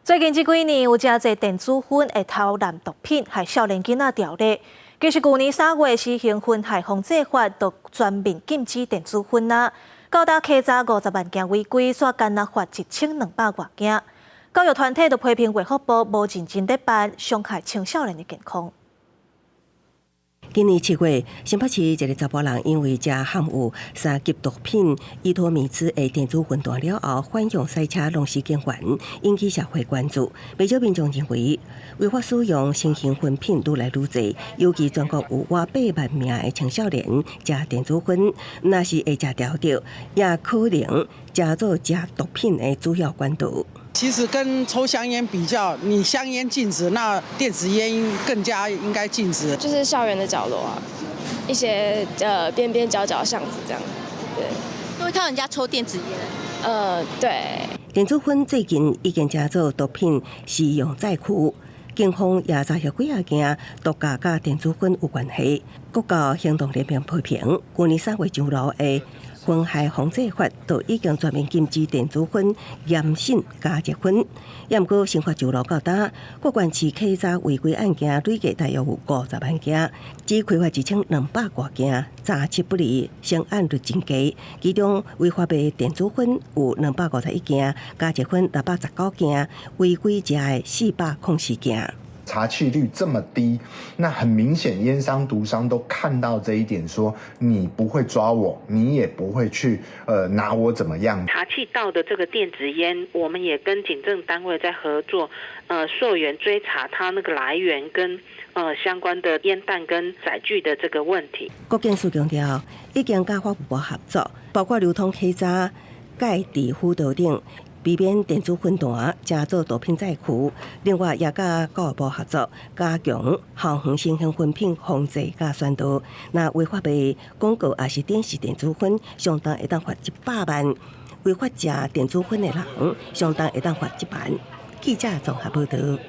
最近這幾年有誠濟電子薰會偷攬毒品，害少年囡仔掉咧。其實舊年3月施行薰害防制法，就全面禁止電子薰啦。到今稽查50萬件違規，煞干焦罰1200外件。教育團體就批評衛福部無認真咧辦，傷害青少年的健康。今年7月，新北市一个查埔人因為食含有三級毒品依托咪酯的電子薰彈了後，反向賽車弄死警員，引起社會關注。不少民眾認為，違法使用新型薰品愈來愈濟，尤其全國有倚8萬名的青少年食電子薰，若是會食著著，也可能成做食毒品的主要管道。其實跟抽香菸比較，你香菸禁止，那電子菸更加應該禁止。就是校園的角落啊，一些邊邊角角巷子這樣，對，都會看到人家抽電子菸。對。電子薰最近已經成做毒品使用載具，警方也查獲幾仔件毒駕佮電子薰有關係。國教行動聯盟批評，舊年3月上路的薰害防制法就已經全面禁止電子薰、嚴審加熱薰。也毋過，新法上路到今，各縣市稽查違規案件累計大約有50萬件，只開罰1200外件，查緝不利，成案率真低。其中違法賣電子薰有251件，加熱薰619件，違規食的404件。查緝率這麼低，那很明顯，菸商、毒商都看到這一點，說你不會抓我，你也不會去，拿我怎麼樣。查緝到的這個電子菸，我們也跟警政單位在合作，溯源追查它那個來源跟相關的菸彈跟載具的這個問題。國檢署強調，已經佮法務部合作，包括流通稽查、蓋佇輔導頂，避免電子薰彈成做毒品載具。另外，也佮教育部合作，加強校園新型薰品防制佮宣導。若違法賣廣告抑是展示電子薰，相當會當罰100萬；違法食電子薰的人，相當會當罰1萬。記者綜合報導。